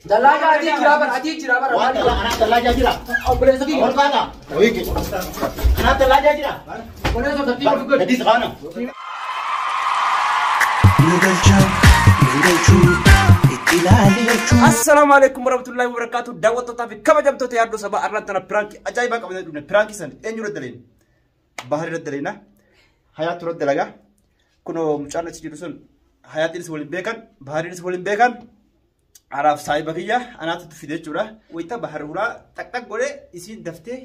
Dalagaa adii jira bara, adii jira bara. Waan anaa dalagaa jira. Obboleessa kiyya. Ol kaata. Wayii anaa dalagaa jira. Obboleessa tartiiba of godhi. Gadis kaana. Assalaamu alaikum warahmatullahi wabarakatuh. Daawwattootaa fi kabajamtoota yaaddoo sabaa arraan tana piraankii ajaa'ibaa qabnee dhufne. Piraankii san eenyu irra daleena? Bahar irra daleena. Hayaatu irra dalagaa. Kunoo mucaan achi jiru sun Hayaatiinis waliin beekan, Bahariinis waliin beekan. Anaaf saahiba kiyya anaatu fide jechuudha. Wayita Bahar hulaa xaqxaq godhee isiin daftee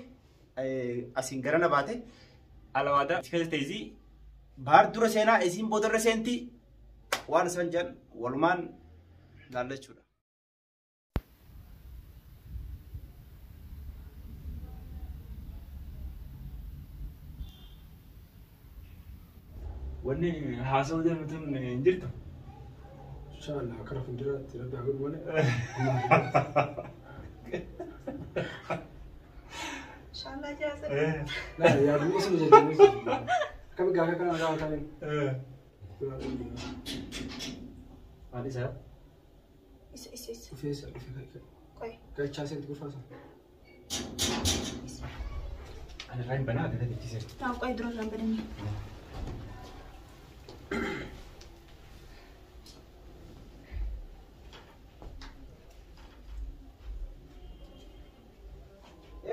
asiin garana baate alawaadaa keessa teessii Bahar dura seenaa isiin boodarra seenti waan isaan jedhan walumaan laalla jechuudha. Wanni haasawuu deemtu hin jirtu. Inshallah kara fuulduraatti rabbi haa godhu malee. Inshallah jaasa. Laa yaaduu isuma jajjabeessu. Akkami gaafa kana gaafa taa'een. Maal isaa? Isa isa isa. Dhufee isa dhufee Qoy. gachaa seenti gurfaasa. Ani irraa hin banaa adda teessise. Taa qoy dura irraan badanii.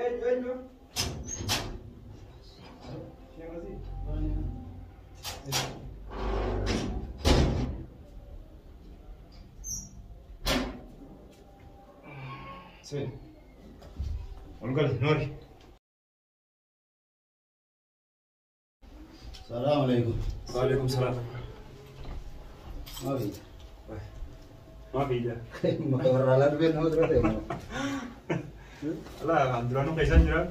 Eenyu eenyu? Seen. Ol gali noori. Salaamu alaikum. Waalaikum salaam. Maafi. Maa fiija? Warra alaa dhufee nama dura ta'e. Alaa kan duraanuu keessan jira.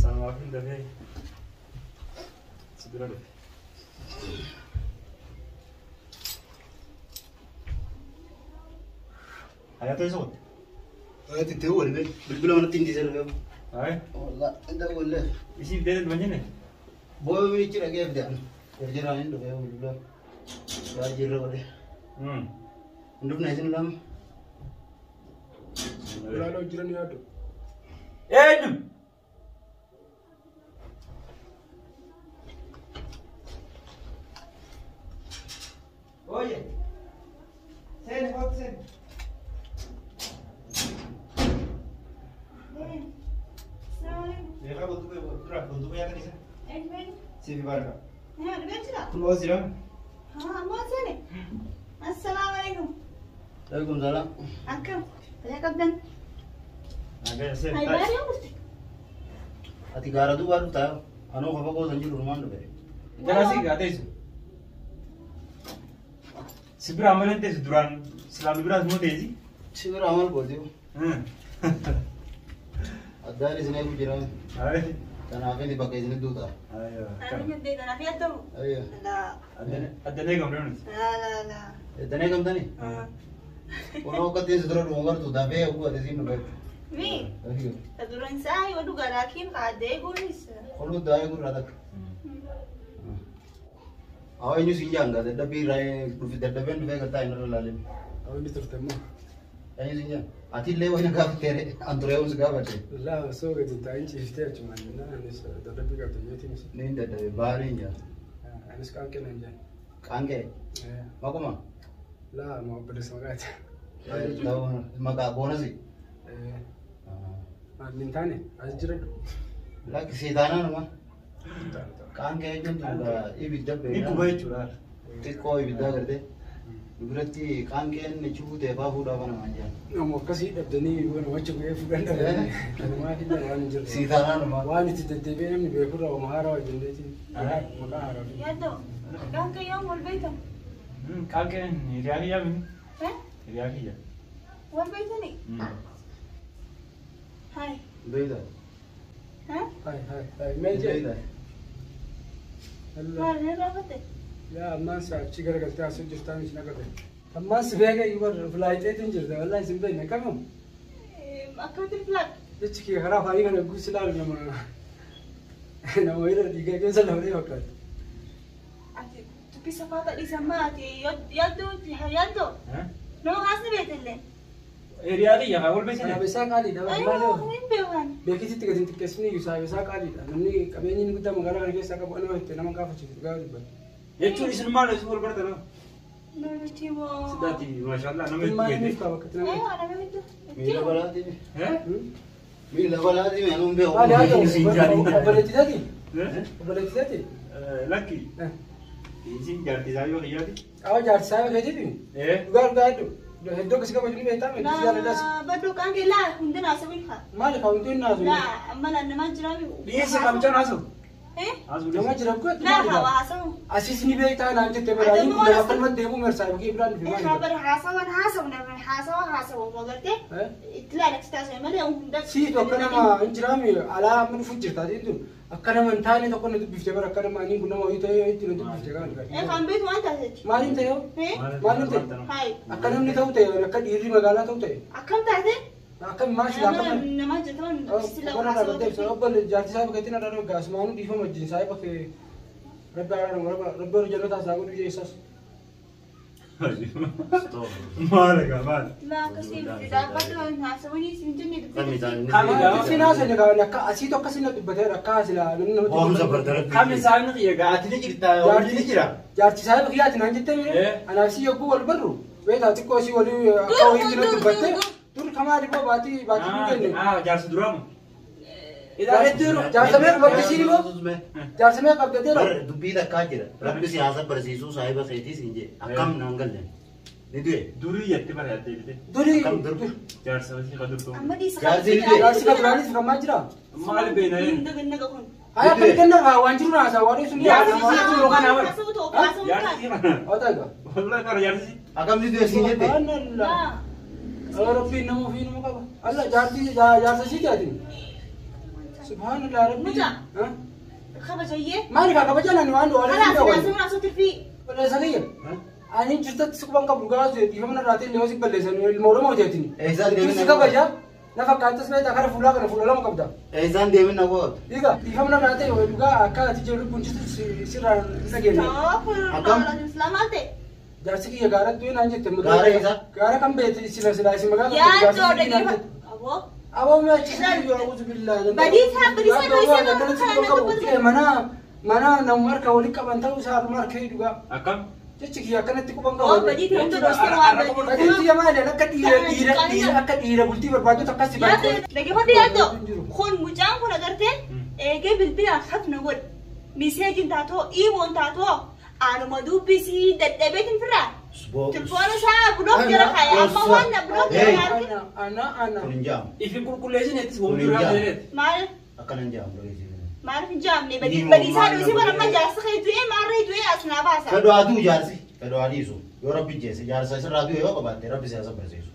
Sanumaaf hin dafee. Si dura dhufe. Hayaatoo isa qotte? Ati ta'uu waliin bilbila manatti hin dhiisan dhufee. Hayi. Wallah inda wallee. Isiif deetan dhuma jenne? Booyoo birichi dhagee fide. Jarjaraan hin dhufee bilbila. Waajjirra godhe. Hin dhufne isin lama. Ulaaloo jiran yaaddu. Eenyu? Oye. Seeni hootu seeni. Assalamu alaikum. Meeqa bontuu dura bontuu yaatan isa? Eenyu eenyu? Siifi barka. Haa dhufee jira. Kun oos jira. Haa ammoo seene. Assalaamu alaikum. Alaikum salaam. Akkam? Fayyaa qabdan? Nagaa seen. Hayi baay'ee yoo dhufte. Ati gaara duubaa dhuftaa yoo? Anuu kafa goosan jiru rumaan dhufe. Jala si gaa teessu. Si biraa malee teessu duraan silaan biraas moo teessi? Si biraa maal gooti? Addaan isin eegu jira. Hayi. Kanaaf inni bakka isin duuta. Ani hin kanaaf yaaddamu. Ayyo. Laa. Addan eegamne nuti. Laa laa laa. Eddanii eegamtanii? Kunoo akka teessu dura dhumu gartuu dafee eeguu ati isin dhufe. Mi? Ayyo. Ta duraan isaa yoo dhugaa laakiin kaadee eeguunis. Koluu daa eeguu irraa takka. Awwa eenyu siin jaanga dadhabbii irraa dhufe dadhabeen dhufee galtaa inni irra ilaaleen. Hawwi turte immoo. Eenyu siin jaanga? Ati illee wayina gaafatteere an ture eeguus gaafate. Laa osoo gadi taa'in ciiftee achumaan jennaan anis dadhabbii qabda jeetiin. Ni hin dadhabe baariin hin jaa. Anis qaanqee naan jaan. Qaanqee maquma. Laa ma obboleessa maqaati. Maqaa boonasi. Maal hin taane as jiradhu. Lakki seetaanaa. Qaanqee jechuun ibidda Ni guba jechuudha. Xiqqoo ibiddaa gartee. Biratti qaanqeen chubuu teefaa fuudhaa kana maan jaan. Nama akkasii dhabdanii waan wacha ga'ee fuudhan dhabdanii. Kanumaa fi waan hin jirre. Seetaanaa. Waan itti deddeebi'ee namni beekurraa waan haaraa jenneetiin maqaa haaraa. Yaaddoo. Qaanqee yoom wal beektan? Qaanqeen hiriyaa kiyyaa mini? Hiriyaa kiyya. Wal beektanii? Hayi. Beeyta. Haa? Hai hai hai mee jee. Beeyta. Maal ni raafatte? Yaa ammaan si achi garagaltee asii jirtaa miti naqate. Ammaan si beeka iyyuu filaayiteetiin jirta wallaahi sin beekne akkamiin. Akkamitti filaadhu? Jechi kee karaa afaanii kana guutuu ilaalu nama nama wayirra dhiigaa keessa lafee fakkaata. Ati dubbisa faata dhiisammaa ati yaaddoo yaaddoo. Nama kaasni beekte illee. Hiriyaa kiyya haa wal beeksine. Saabesaa qaaliidha. Aywa, hin beekan. Beekisitti gadi hin xiqqeessine iyyuu saabesaa qaaliidha. Namni qabeenyi inni guddaa magaalaa kana keessaa qabu anuma itti nama gaafachiisu dhugaa dubbata. Jechuun isin maal isin wal bartan? Nuti moo. Sidaati maashaallah nama Maal itti nuuf qaba akkatti nama. Aywa, nama hedduu. Miila balaatii. Eh? Miila balaatii anuun beeku. Maali haa ta'u Isin jaaliin. obboleettii taati? Eh? Obboleettii taati? Lakki. Isin jaartii isaa yoo kiyyaati. Awa jaartii isaa keetiifi? Eh? Dhugaa dhugaa hedduu. Hedduu akkasii kabaju ni beektaa miti jaaladhas. Baduu kaan kee laa hundina haasawin haa. Maali kaa wanti inni haasa'u? Laa amma laa namaa jiraa mi. Dhiyeessi kamchaan haasa'u. Eh? Haasa'u Nama dhiyeessi. jira kutti Laa haa waa haasawu. Asiis ni beektaa naan jettee bara Ati inni immoo kun waan akkanumatti deemuu marsaa yookiin biraan dhufe Eh maali? haa bara haasawan haasawu nama haasawa haasawu magartee. Itti laala taasise malee hunda. Siitu akka nama hin jiraami alaa amma dhufu jirta atiin tun akka nama hin taane tokko na dubbiftee bara akka nama ani kun nama wayii ta'ee itti na dubbiftee kan Eh kan beektu waan taaseeti. Maaliin ta'e hoo? Eh? Maaliin ta'e? Hayi. Akka namni ta'u ta'e akka dhiirri magaalaa ta'u ta'e Akkam taate? akka maal silaa akka Nama namaa jirtaman sila Warra haasawu. dhaabbatee obbo jaartii isaa bakka ittiin adda gaasumaanuu dhiifama wajjin isaa bakka rabbi araaramu rabbi warra jannataa isaa godhu jeessas. Maal egaa maal? Laa akkasii miti dhaabbatu haasawanii siin jenne Kan dubbiftee. isaan. Kami gaafa? Si naasoo kan akka asii tokko si na dubbateera akka silaa namni namatti. Hoomsa bartara. Kam isaan kiyya gaa Ati ni jirta hojii ni jira. Jaartii isaa bakka yaati naan jettee mire anaaf si yogguu wal barru beektaa xiqqoo si walii akka wayii na dubbatte dur kamaa dhiboo baatii baatii nu kenne. Ah jaarsi duraamu. Jaarsa mee qabde siin immoo jaarsa mee qabdateera. Dubbii takkaa jira. Rabbi siyaasa barsiisuu saahiba keetii siin jee. Akkam naan galle. Ni du'e. Durii jettee bara yaaddee bite. Durii Akkam dur. Jaarsa hojii kan durtu. Amma dhiisa. Jaarsi ni du'e. jaarsi kan duraanis kamaa jira. Maal beena? Hunda ganna kun. Aya kan kenna waan jiru naasaa waan sun Jaarsi yaa. yookaan nama. Haasawuu ta'u haasawuu taate. Jaarsi kana. Otaa egaa. Wallahi kana jaarsi. Akkam ni du'e siin jette. Subhanallah. Laa. Rabbiin nama ofii nama qaba. Allah jaartii jaarsa isii jaatin. Subhanallah Rabbi. Mucaa. Kabajayyee. Maali kaa kabajaan ani waan waan Kalaas hin qabu. haasawuun haasawuu tirfii. Balleessa kiyya. Ani jirtatti si quban qabu dhugaa dhiifama narraa ta'e illee si balleessan ilma Oromoo jeetin. Eessaan deemin Si kabaja. Na fakkaattas beektaa kara fuulaa kana fuula lama qabda. Eessaan deemin na qo'atu. Dhiiga dhiifama narraa ta'e dhugaa akka ati jiru lubbuun jirtu sirraa hin dhageenye. Akkam? Islaamaa ta'e. Jaarsi kiyya gaara du'e naan jette. Gaara eessa? Gaara kan beekte sila sila isin magaalaa. Yaaddoo dhageeffa. Aboo. Aboo meechi yoo uzu billahi. Badiisaa badiisaa dho'isee Mana mana nama harka walitti qaban ta'uu isaa harma harka dhugaa. Akkam? Jechi kiyya akkanatti quban Oo qaban. badii hunda dho'isee waan Badii badii. kiyya maali akka dhiira dhiira dhiira akka dhiira bultii barbaaddu akkas si Yaaddoo dhageeffadhu yaaddoo. Kun mucaan kun agartee eegee bilbilaan hafna godhe. Miseejiin taatoo iimoon taatoo anuma dubbisii dadhabeetiin firraa. Tilfoon isaa bulook jala kaa'e amma waan na bulook jala kaa'e. Ana ana ana. Kun hin jaamu. Ifin qulqulleessin ettis wamtuu irraa ta'eeti. Maal Akkana hin jaamu dhageessifne. maaliif hin jaamne badii badiisaa dho'isee bara amma jaarsa kee du'ee maarree du'ee as naa baasa. Kadhaatu jaarsi. Kadhaa dhiisu. Yoo rabbi jeesse jaarsa sirraa du'e yoo qabaatte rabbi siyaasa barsiisu.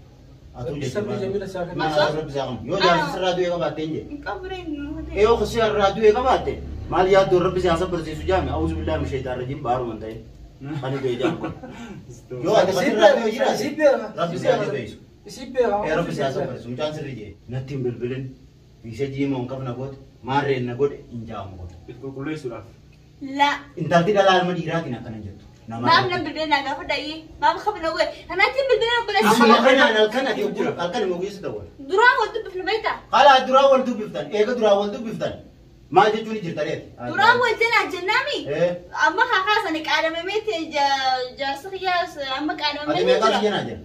Atuu Sabni jamila isaa kenna. Maal rabbi isaa kenna. Yoo jaarsi sirraa du'e qabaatte hin jee. Hin qaburee nu Yoo sirraa du'e qabaatte maal yaaddoo rabbi siyaasa barsiisu jaame auzu billahi min shaytaan rajiim baaruma hin ta'in. Kan du'e jaamu kun. Yoo ati sirraa du'e jiraate rabbi siyaasa barsiisu. Isii beekaa. Ee rabbi siyaasa barsiisu. Mucaan sirri jee. Natti hin bilbilin. Miseejii himoo hin qabna goote. Maarreen na godhe hin jaamu goote. If qulqulleessuudhaaf. La. Intalti dhalaa ilma dhiiraatiin akkana jettu. Maaf nan bilbila naa gaafa dhayyee maaf qabna godhe kanaatti bilbila Amma obboleessa. kanaan halkan ati halkan immoo keessa ta'u. Duraan wal dubbifne beektaa? Kalaa duraa wal dubbiftan eega duraa wal dubbiftan maal jechuun jirta reeti. Duraan wal jalaa jennaami. Ee Amma kakaasani qaadamameetti jaarsa kiyyaas amma ati qaadamamee meeqaa si jira. jenaa jira?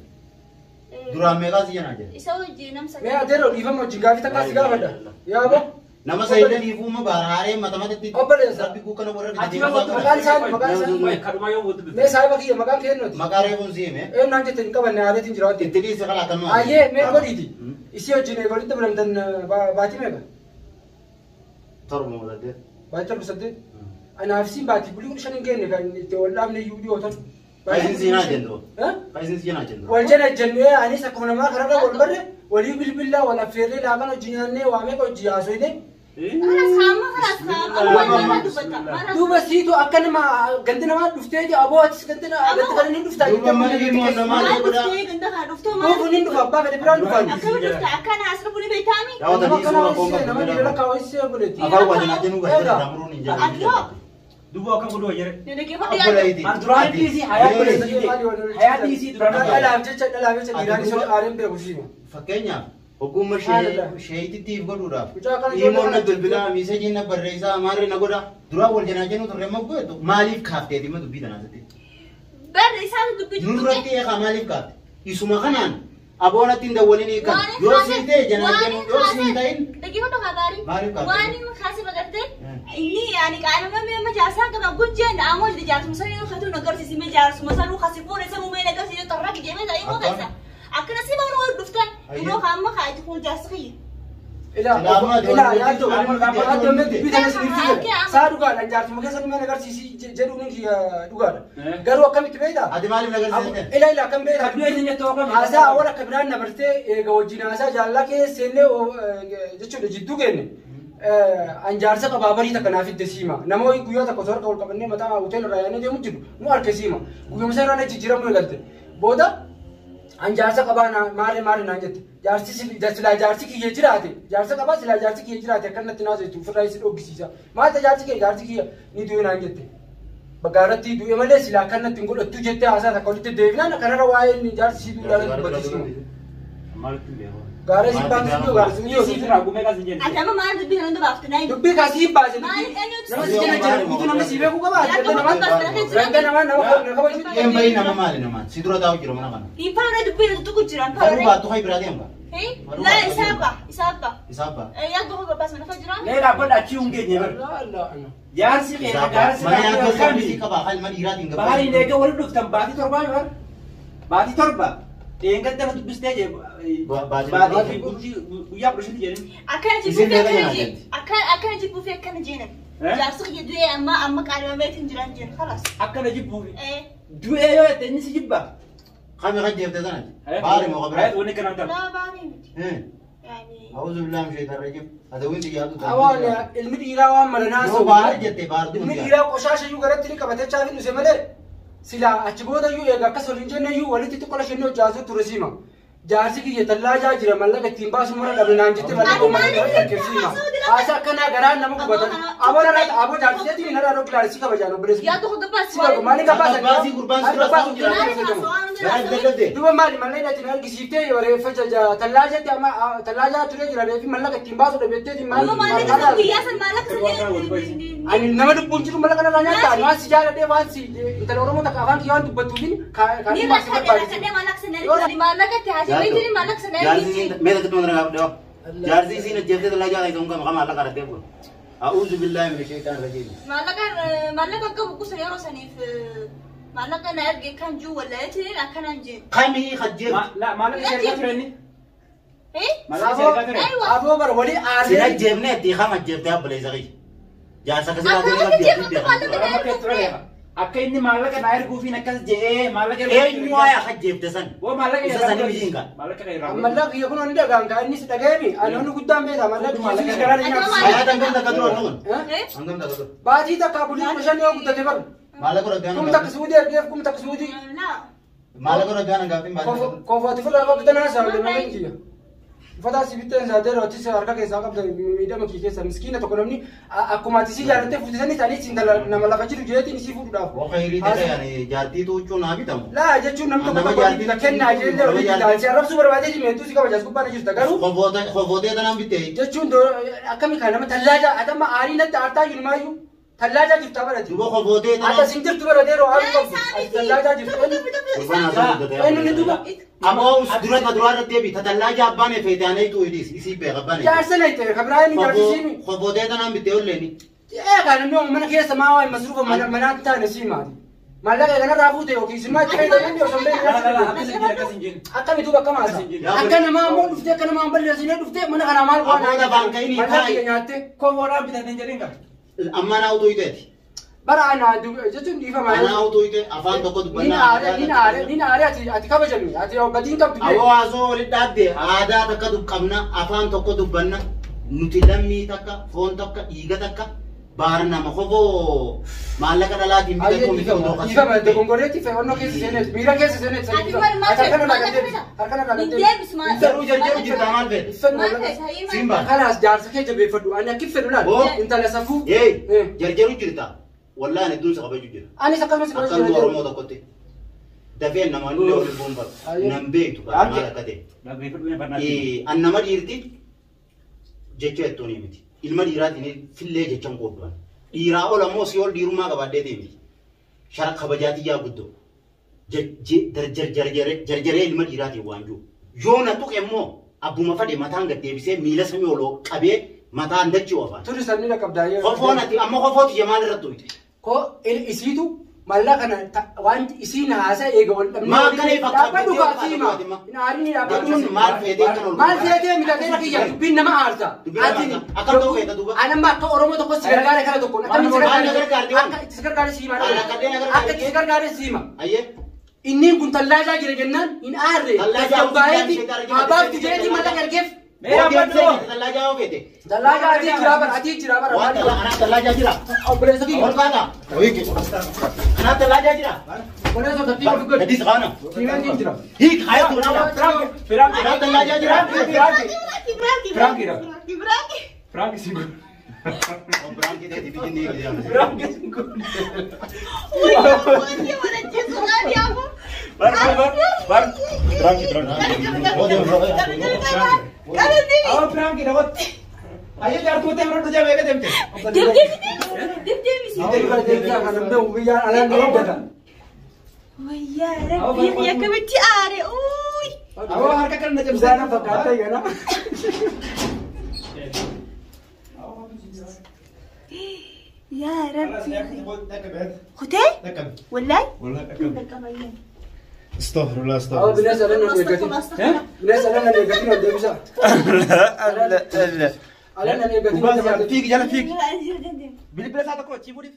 Duraan meeqaa si jenaa jira? Isa wajjin namsa. Mee adeeroo dhiifama wajjin gaafii takkaa si gaafadha. Yaa aboo. Nama saayidaniifuu ma baaraaree mata matatti. Obboleessa. Rabbi kuukana warra Ati yoo wal Maqaan isaa maqaan isaa. Kadhumaa yoo wal dubbifte. Mee saahiba kiyya maqaan kee eenyuti? Maqaa reefuun si hime. Eenyu naan jette hin qabanne aaleetiin jira waan ta'eef. Itti dhiisi kalaa kan nuyi. Ayyee mee godhiiti. Isii wajjin walitti dabalamtan baatii meeqa? Torba saddeet. Baatii torba saddeet. Anaaf siin baatii bulii kudha shan hin geenye kan itti wal dhaabne iyyuu dhiyootan. Faayisiin siinaa jennu. Faayisiin siinaa jennu. Wal jala jennee anis akkuma namaa kararra wal barre walii bilbilaa wal affeerree laaqan hojii nyaannee waa meeqa hojii haasoyne. Kanas kaama kanas kaama amma waan dubbata. Duuba siitu akka nama ganti namaa dhuftee aboo atis ganti ganda kana ni dhuftaa Duuba mana ilmoon namaa Maal dhuftee ganda kana dhuftoo maal? Dhufu ni dhufa abbaa fedhe biraan dhufaan. Akkami dhufta akkana as dhufu ni beektaami? Daawwata Nama dhiisuu akkana rakkoon ho'isee nama dhiira qabdu. lakkaa ho'isee godhetti. Afaan wajjin ajjanuu gaazexaa irraa muruun hin Ati hoo jaalladhu. Duuba akkam godhu jere. Ni dhaggeeffadhu yaaddu. An duraan dhiisii hayaa dhiisii duraan. Dhalaaf jecha dhiiraanis aareen beeku siima. Fakkeenyaaf ogummaa sheeyitittiif godhuudhaaf Mucaa kana dhiimoon na bilbilaa miiseejiin na barreessaa maarree na godha duraan wal janaa jennu turre moggeetu maaliif kaaftee dhimma dubbii tanaa sitti. Barri isaan dubbii Nurratti eegaa maaliif kaafte isuma kanaan aboonatti hin dawwalinii kan yoo siin ta'e janaa jennu yoo siin ta'in Dhaggeeffadhu kaa gaarii. Maaliif kaafte? Waan inni kaasee bagartee inni yaani qaanuma mee jaarsaa qaba gujjeen ammoo jaarsuma sanuu katu na agarsiisi mee jaarsuma sanuu kasi fuudhe sanuu mee na agarsiisi tarraa kijee ta'ee moo keessa. Akkana si bahu wal dhuftan yeroo kaamma kaa'ati kun jaarsi kiyya. Ilaa yaaddoo mee dubbii tana sirrii jedhe saa dhugaadha jaarsuma keessa mee agarsiisi jedhuun dhugaadha. Garuu akkamitti beektaa? Ati maaliif na agarsiiste? Ila akkam beektaa? Kadduu isin jettu akkam? Haasaa awwaal akka biraan dabartee eega wajjin haasaa jaalala keessa seennee jechuudha jidduu kenne. An jaarsa qabaa barii takka naaf hidde siima. Nama guyyaa tokko osoo harka wal qabannee mataa hoteela irraa yaadnee deemu jiru nu harka siima. Guyyuma sana irraa jijjiiramuu eegalte. Booda an jaarsa qabaa maarree maarree naan jette. Jaarsi silaa jaarsi kiyya jiraate jaarsa qabaa silaa jaarsi kiyya jiraate akkanatti naas jechuun ofirraa isi dhoggisiisa. Maal jaarsi kiyya jaarsi kiyya ni du'e naan jette. Bagaaratti du'e malee silaa akkanatti hin godhattu jettee haasaa takka walitti deebinaan kanarra waa'ee inni jaarsi si duudhaan dubbachiisu. Gaaree si baasuu yoo gaaree si Dhiisii firraa gumee kaas hin jenne. Ati amma maal dubbii kana hunda baafte naa Dubbii kaasii hin baase. Maaliif eenyutu Nama si jala jira guutuu nama si beekuu qaba. Yaaddu Nama baafte nama nama kabaju. Een bayi nama maali namaan si dura taa'u jiru mana kana. Hin faana dubbii na tuttuqu jira. Garuu baattu hayi biraa deema. Laa isaa abbaa. Isaa abbaa. Yaaddu koo gabbaas mana jira. Mee dhaabbadha achii hin geenye bara. Jaarsi kee jaarsi Mana yaaddoo sirrii qaba kan ilma dhiiraatiin gabbaa. Bahariin eega walitti dhuftan baatii torbaa bara. Baatii torba. Dheengadda na dubbistee jee. Baatii guyyaa 15 jedhin. Akkana jibbuu fi akkana jeen. Akkana jibbuu fi akkana jeenan. Jaarsi kiyya du'ee amma amma qaalimameetiin jiran jeen khalaas. Akkana jibbuu fi. Du'ee yoo jette inni si jibba. Kami kan jeefte sanati. Baari moo qabira. Wanni kanaan ta'a. Laa baarii miti. Yaani. Auzu billahi min shaytaan rajiim. Adawwiin xiyyaatu ta'a. Awwaal ilmi dhiiraa waan mala naasoo. Yoo baar jette baartuu. Ilmi dhiiraa qoshaasha iyyuu garatti ni qabatee chaafin dhuse malee silaa achi booda iyyuu eega akkas waliin jenne iyyuu walitti xiqqoo shennee hojjaasuu ture siima. Jaarsi kiyya tallaajaa jira mallaqa ittiin baasu mara dhabne naan jette mallaqa uummata irratti siima. Haasa akkanaa garaan nama gubatan. Aboo narraa aboo jaarsi jeetiin narraa dhokki ilaalisi kabajaan obboleessi. Yaaddu koo gabbaas. Maaliin gabbaasa? Baasii gurbaan sirra taa'u jira. Duuba maali mallaqa ittiin argisiiftee reeffa tallaajaatti amma tallaajaa turee jira reeffi mallaqa ittiin baasu dhabeetteetiin maali? Amma maallaqa san guyyaa san maallaqa san. Ani nama lubbuun jiru mallaqa narraa nyaata ani waan si jaaladhee waan si intala Oromoo takka afaan kiyya waan dubbattuufin kan Ni baasii rakkadhe barbaachisa. rakkadhe maallaqa san argisiise maallaqa itti haasawee maallaqa san argisiise. Mee takka mana gaafadhe. Jaarsi isiin ajjeeftee tallaajaa keessa hungaa maqaa maallaqa argattee kun. A'uuzu billaahi min shaytaan rajiim. Maallaqa maallaqa qabu kuusan yeroo saniif maallaqa na erge kan jiru wallahi akkanaan jeen. Kamii hajjeef. Maallaqa ishee ergaa ture inni. Maallaqa ishee ergaa ture. Aboo bara walii Sin aaree. ajjeefne itti kam ajjeeftee abboleessa kiyya. Jaarsa akkasii Akka baatee akka qabdi. jeeffattu maallaqa na Akka ergu ture. Akka inni maallaqa na erguufiin akkas jedhee maallaqa Eenyu waa'ee hajjeefte san. Woo maallaqa Isa sanii mijiin kan. Maallaqa irraa. Mallaqa kiyya kun ni dhagaan kan innis dhaga'eemi. Ani wanni guddaan beektaa mallaqa kiyya garaa ni nyaata. Hayaat hangam takka dura nuun. Hangam takka dura. Baatii takka bulii 15 yoo guddate bara. Maallaqa ragaan. Kum takka suudii ergeef kum takka suudii. Maallaqa ragaan gaaffiin baatii. Kofooti firraa qabdu tanaa isaa waliin malee jiyya. Uffata asii bitteen isaa ta'e rootis harka keessaa qabda miidhama kee keessa miskiina tokko namni akkuma ati si jaalattee fuute sanis anis nama lafa jiru jeetiin isii fuudhuudhaaf. Waqayrii ta'e yani jaartii tuuchuu naa bitamu. Laa jechuun namni tokko tokko bita kennaa jeellee olii bitaa si arrabsuu barbaadee jimeetu si kabajaas gubbaa jirta garuu. Kofootee tanaan bittee. Jechuun akkami kan nama tallaajaa atama aarii natti aartaa jiru maayyuu tallaajaa jirta barate. Duuba kofootee tanaan. Ata sin jirtu baratee yeroo aarii qabdu tallaajaa jirtu. Eenyu ni duuba. Aboo dura ta duraa irratti deebi tatallaajaa abbaan efeete anee tu idis isii beeka abbaan. Jaarsa na ta'e kabiraan inni jaarsisiimi. Kofootee tanaan bittee olleeni. Ee kan inni mana keessa maa waa'ee masruufa manaa taane sii maati. Maallaqa kanarraa fuute yookiin simmaa itti fayyadamu osoo hin beekne. Akkami duuba akkam haasa? Akka namaa immoo dhuftee akka namaa hin balleessinee dhuftee mana kanaa maal Aboo lafaan ka'inii taa'i. Nyaattee. Kofoodhaan bitatee jedheen qaba. Amma naa utuu iteeti. Bara ana jechuun dhiifama. Anaa utuu ite afaan tokko dubbannaa. Ni aare ati kabajami ati gatiin qabdu. Aboo haasoo walitti dhaabde aadaa takka qabna afaan tokko dubbanna nuti lammii takka foon takka dhiiga takka baar nama kofoo maallaqa dhalaatiin bitatu miti odoo Dhiifama dogongoreetti fe'annoo keessa seeneet miira keessa seeneet. Ati maal maal Harkana irraa Hin deebisu maal. Garuu jarjaru jirta maal fedhe? Simba. Kanaas jaarsa kee jabeeffadhu ani akki fedhu laal intala safuu. Jarjaru jirta. Wallahi ani hedduun si kabaju jira. Anis akkasumas Akka kabaju ilma jira. Oromoo tokkotti. Dafeen namoonni illee waliin boonfatu. Nan beektu maal akka ta'e. An nama dhiirti jecha jettuun miti. Ilma dhiiraatiin fillee jechan qoodduan. Dhiiraa ol ammoo si ol dhiirummaa qabaadhee deemiti. Shara kabajaatii yaa guddoo. Jarjaree ilma dhiiraatiin waan jiru. Yoo na tuqe immoo abbuma fadhe mataan gad deebisee miila samii oloo qabee mataan dachii oofaan. Turi sabni dhaqqabdaa. Kofoon ati amma kofootu jamaan irratti tuyte. Ko isiitu mallaqa kana waan isiin haasa eega wal dhabnee. Maal kana fakkaatu? Dhaabbadhu kaasiima. Hin dhaabbadhu. Jechuun maal feetee kan ol Maal feetee miidhagee kiyya dubbiin nama aarsa. Dubbiin nama aarsa. Akkam ta'uu feeta duuba? Ani amma akka Oromoo tokko si gargaare kana tokko. Maal na gargaarti waan? Akka itti si gargaare siima. Maal akka illee na gargaarti? Akka itti si gargaare siima. Ayyee. Inni kun tallaajaa jira jennaan hin aarre. Tallaajaa Tasgabbaa'eeti ofii abaaf jedheeti mallaqa argeef. Tallaajaa yoo feete. Tallaajaa atii jira bara atii jira bara. Waan anaa tallaajaa jira. Obboleessa kiyya. Ol kaata. Anaa tallaajaa jira. Obboleessa tartiiba of godhi. Gadis kaana. Tiimaan jira. Hiik hayatu nama. Anaa tallaajaa jira. Piraanki. Piraanki si godhu. Piraanki ta'e biyyi ni eegdee. Piraanki si godhu. Bar bar bar. Piraanki piraanki. Awwa piraanki dhawat. Ayyee jaartuu ta'e bira dhujaa beeka deemte. Awwa harka kana na cabsaa na fakkaata gana. يا ربي ختي والله والله استغفر الله استغفر أو بالناس أنا نيجاتيف بالناس أنا نيجاتيف ولا بيسا لا لا أنا نيجاتيف فيك يلا فيك بلي بلا ساعتك تشيبوري.